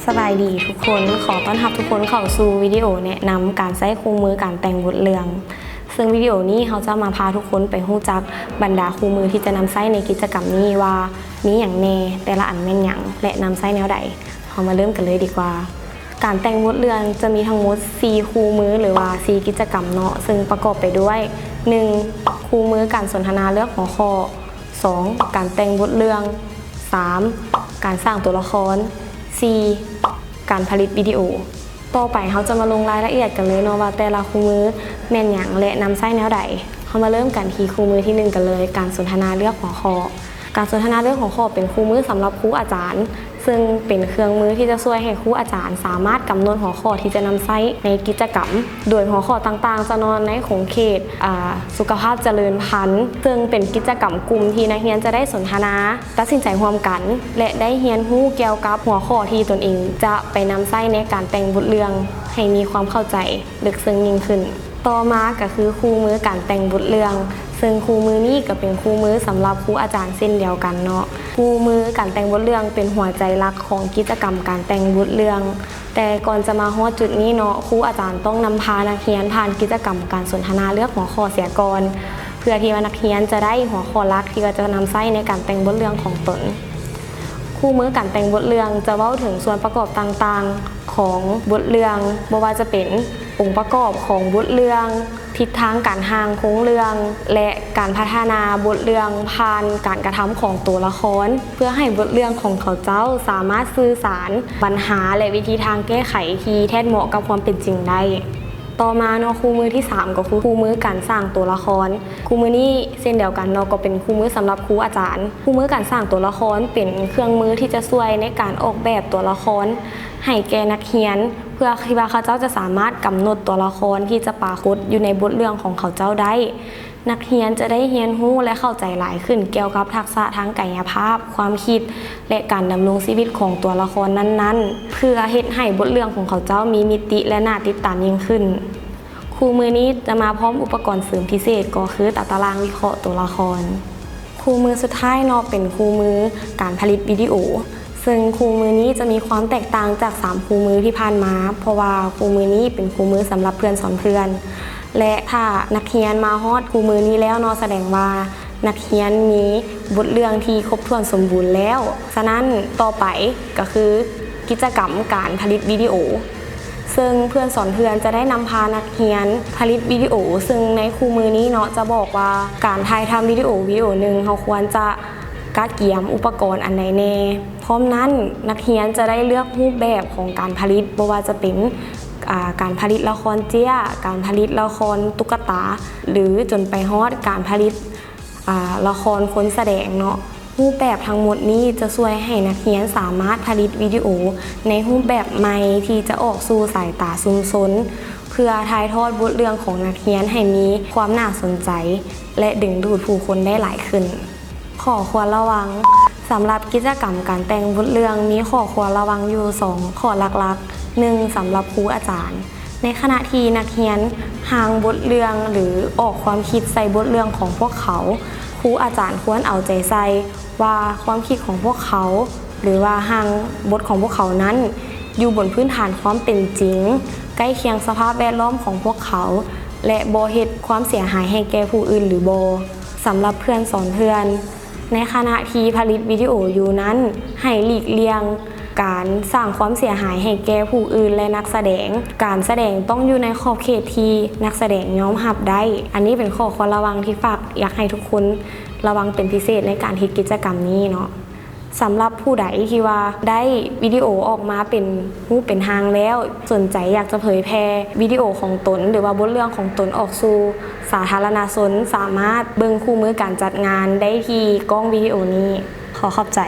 ສະບາຍດີທຸກຄົນ, ຂໍຕ້ອນຮັບທຸກຄົນເຂົ້າສູ່ວິດີໂອແນະນຳການໃຊ້ຄູ່ມືການແຕ່ງບົດເລື່ອງ. ເຊິ່ງວິດີໂອນີ້ເຮົາຈະມາພາທຸກຄົນໄປຮູ້ຈັກບັນດາຄູ່ມືທີ່ຈະນຳໃຊ້ໃນກິດຈະກຳນີ້ວ່າມີຫຍັງແດ່, ແຕ່ລະອັນແມ່ນຫຍັງ ແລະ ນຳໃຊ້ແນວໃດ. ເຮົາມາເລີ່ມກັນເລີຍດີກວ່າ. ການແຕ່ງບົດເລື່ອງຈະມີທັງໝົດສີ່ຄູ່ມື ຫຼືວ່າສີ່ກິດຈະກຳເນາະ, ເຊິ່ງປະກອບໄປດ້ວຍ ໜຶ່ງ ຄູ່ມືການສົນທະນາເລືອກຫົວຂໍ້, ສອງ ການແຕ່ງບົດເລື່ອງ, ສາມ ການສ້າງຕົວລະຄອນ, ສີ່ ການຜະລິດວິດີໂອ. ຕໍ່ໄປເຮົາຈະມາລົງລາຍລະອຽດກັນເລີຍເນາະ ວ່າແຕ່ລະຄູ່ມືແມ່ນຫຍັງ ແລະ ນຳໃຊ້ແນວໃດ. ເຮົາມາເລີ່ມກັນທີ່ຄູ່ມືທີໜຶ່ງກັນເລີຍ, ການສົນທະນາເລືອກຫົວຂໍ້. ການສົນທະນາເລືອກຫົວຂໍ້ເປັນຄູ່ມືສຳລັບຄູອາຈານ, ເຊິ່ງເປັນເຄື່ອງມືທີ່ຈະຊ່ວຍໃຫ້ຄູອາຈານສາມາດກຳນົດຫົວຂໍ້ທີ່ຈະນຳໃຊ້ໃນກິດຈະກຳ, ໂດຍຫົວຂໍ້ຕ່າງໆຈະນອນໃນຂົງເຂດ ອາ ສຸຂະພາບຈະເລີນພັນ, ເຊິ່ງເປັນກິດຈະກຳກຸ່ມທີ່ນັກຮຽນຈະໄດ້ສົນທະນາ, ຕັດສິນໃຈຮ່ວມກັນ ແລະ ໄດ້ຮຽນຮູ້ກ່ຽວກັບຫົວຂໍ້ທີ່ຕົນເອງຈະໄປນຳໃຊ້ໃນການແຕ່ງບົດເລື່ອງໃຫ້ມີຄວາມເຂົ້າໃຈເລິກເຊິ່ງຍິ່ງຂຶ້ນ. ຕໍ່ມາກໍຄືຄູ່ມືການແຕ່ງບົດເລື່ອງ, ເຊິ່ງຄູ່ມືນີ້ກໍເປັນຄູ່ມືສຳລັບຄູອາຈານເຊັ່ນດຽວກັນເນາະ. ຄູ່ມືການແຕ່ງບົດເລື່ອງເປັນຫົວໃຈຫຼັກຂອງກິດຈະກຳການແຕ່ງບົດເລື່ອງ. ແຕ່ກ່ອນຈະມາຮອດຈຸດນີ້ເນາະ, ຄູອາຈານຕ້ອງນຳພານັກຮຽນຜ່ານກິດຈະກຳການສົນທະນາເລືອກຫົວຂໍ້ເສຍກ່ອນ, ເພື່ອທີ່ວ່ານັກຮຽນຈະໄດ້ຫົວຂໍ້ຫຼັກທີ່ວ່າຈະນຳໃຊ້ໃນການແຕ່ງບົດເລື່ອງຂອງຕົນ. ຄູ່ມືການແຕ່ງບົດເລື່ອງຈະເວົ້າເຖິງສ່ວນປະກອບຕ່າງໆຂອງບົດເລື່ອງ, ບໍ່ວ່າຈະເປັນອົງປະກອບຂອງບົດເລື່ອງ, ທິດທາງການຮ່າງໂຄງເລື່ອງ ແລະ ການພັດທະນາບົດເລື່ອງຜ່ານການກະທຳຂອງຕົວລະຄອນ, ເພື່ອໃຫ້ບົດເລື່ອງຂອງເຂົາເຈົ້າສາມາດສື່ສານບັນຫາ ແລະ ວິທີທາງແກ້ໄຂທີ່ແທດເໝາະກັບຄວາມເປັນຈິງໄດ້. ຕໍ່ມາເນາະ, ຄູ່ມືທີສາມກໍຄືຄູ່ມືການສ້າງຕົວລະຄອນ. ຄູ່ມືນີ້ເຊັ່ນດຽວກັນເນາະ, ກໍເປັນຄູ່ມືສຳລັບຄູອາຈານ. ຄູ່ມືການສ້າງຕົວລະຄອນເປັນເຄື່ອງມືທີ່ຈະຊ່ວຍໃນການອອກແບບຕົວລະຄອນໃຫ້ແກ່ນັກຮຽນ, ເພື່ອທີ່ວ່າເຂົາເຈົ້າຈະສາມາດກຳນົດຕົວລະຄອນທີ່ຈະປາກົດຢູ່ໃນບົດເລື່ອງຂອງເຂົາເຈົ້າໄດ້. ນັກຮຽນຈະໄດ້ຮຽນຮູ້ ແລະ ເຂົ້າໃຈຫຼາຍຂຶ້ນກ່ຽວກັບທັກສະທາງກາຍະພາບ, ຄວາມຄິດ ແລະ ການດຳລົງຊີວິດຂອງຕົວລະຄອນນັ້ນໆ, ເພື່ອເຮັດໃຫ້ບົດເລື່ອງຂອງເຂົາເຈົ້າມີມິຕິ ແລະ ໜ້າຕິດຕາມຍິ່ງຂຶ້ນ. ຄູ່ມືນີ້ຈະມາພ້ອມອຸປະກອນເສີມພິເສດ ກໍຄືຕາຕະລາງວິເຄາະຕົວລະຄອນ. ຄູ່ມືສຸດທ້າຍເນາະ ເປັນຄູ່ມືການຜະລິດວິດີໂອ, ເຊິ່ງຄູ່ມືນີ້ຈະມີຄວາມແຕກຕ່າງຈາກສາມຄູ່ມືທີ່ຜ່ານມາ, ເພາະວ່າຄູ່ມືນີ້ເປັນຄູ່ມືສຳລັບເພື່ອນສອນເພື່ອນ ແລະ ຖ້ານັກຮຽນມາຮອດຄູ່ມືນີ້ແລ້ວເນາະ, ສະແດງວ່ານັກຮຽນມີບົດເລື່ອງທີ່ຄົບຖ້ວນສົມບູນແລ້ວ. ສະນັ້ນ, ຕໍ່ໄປກໍຄືກິດຈະກຳການຜະລິດວິດີໂອ, ເຊິ່ງເພື່ອນສອນເພື່ອນຈະໄດ້ນຳພານັກຮຽນຜະລິດວິດີໂອ, ເຊິ່ງໃນຄູ່ມືນີ້ເນາະ ຈະບອກວ່າການຖ່າຍທຳວິດີໂອ ວິດີໂອໜຶ່ງ ເຮົາຄວນຈະກະກຽມອຸປະກອນອັນໃດແດ່. ພ້ອມນັ້ນ, ນັກຮຽນຈະໄດ້ເລືອກຮູບແບບຂອງການຜະລິດ, ບໍ່ວ່າຈະເປັນ ອາ ການຜະລິດລະຄອນເຈ້ຍ, ການຜະລິດລະຄອນຕຸກກະຕາ ຫຼື ຈົນໄປຮອດການຜະລິດ ອາ ລະຄອນຄົນສະແດງເນາະ. ຮູບແບບທັງໝົດນີ້ຈະຊ່ວຍໃຫ້ນັກຮຽນສາມາດຜະລິດວິດີໂອໃນຮູບແບບໃໝ່ທີ່ຈະອອກສູ່ສາຍຕາຊຸມຊົນ, ເພື່ອຖ່າຍທອດບົດເລື່ອງຂອງນັກຮຽນໃຫ້ມີຄວາມໜ້າສົນໃຈ ແລະ ດຶງດູດຜູ້ຄົນໄດ້ຫຼາຍຂຶ້ນ. ຂໍ້ຄວນລະວັງ. ສຳລັບກິດຈະກຳການແຕ່ງບົດເລື່ອງ ມີຂໍ້ຄວນລະວັງຢູ່ສອງຂໍ້ຫຼັກໆ. ໜຶ່ງ ສຳລັບຄູອາຈານ. ໃນຂະນະທີ່ນັກຮຽນຮ່າງບົດເລື່ອງ ຫຼື ອອກຄວາມຄິດໃສ່ບົດເລື່ອງຂອງພວກເຂົາ, ຄູອາຈານຄວນເອົາໃຈໃສ່ວ່າຄວາມຄິດຂອງພວກເຂົາ ຫຼືວ່າຮ່າງບົດຂອງພວກເຂົານັ້ນ ຢູ່ບົນພື້ນຖານຄວາມເປັນຈິງ, ໃກ້ຄຽງສະພາບແວດລ້ອມຂອງພວກເຂົາ ແລະ ບໍ່ເຮັດຄວາມເສຍຫາຍໃຫ້ແກ່ຜູ້ອື່ນ ຫຼື ບໍ່. ສຳລັບເພື່ອນສອນເພື່ອນ. ໃນຂະນະທີ່ຜະລິດວິດີໂອຢູ່ນັ້ນ, ໃຫ້ຫຼີກລ່ຽງການສ້າງຄວາມເສຍຫາຍໃຫ້ແກ່ຜູ້ອື່ນ ແລະ ນັກສະແດງ. ການສະແດງຕ້ອງຢູ່ໃນຂອບເຂດທີ່ນັກສະແດງຍອມຮັບໄດ້. ອັນນີ້ເປັນຂໍ້ຄວນລະວັງທີ່ຝາກຢາກໃຫ້ທຸກຄົນລະວັງເປັນພິເສດໃນການເຮັດກິດຈະກຳນີ້ເນາະ. ສຳລັບຜູ້ໃດທີ່ວ່າໄດ້ວິດີໂອອອກມາເປັນຮູບເປັນຮ່າງແລ້ວ, ສົນໃຈຢາກຈະເຜີຍແຜ່ວິດີໂອຂອງຕົນ ຫຼືວ່າບົດເລື່ອງຂອງຕົນອອກສູ່ສາທາລະນະຊົນ, ສາມາດເບິ່ງຄູ່ມືການຈັດງານໄດ້ທີ່ກ້ອງວິດີໂອນີ້. ຂໍຂອບໃຈ.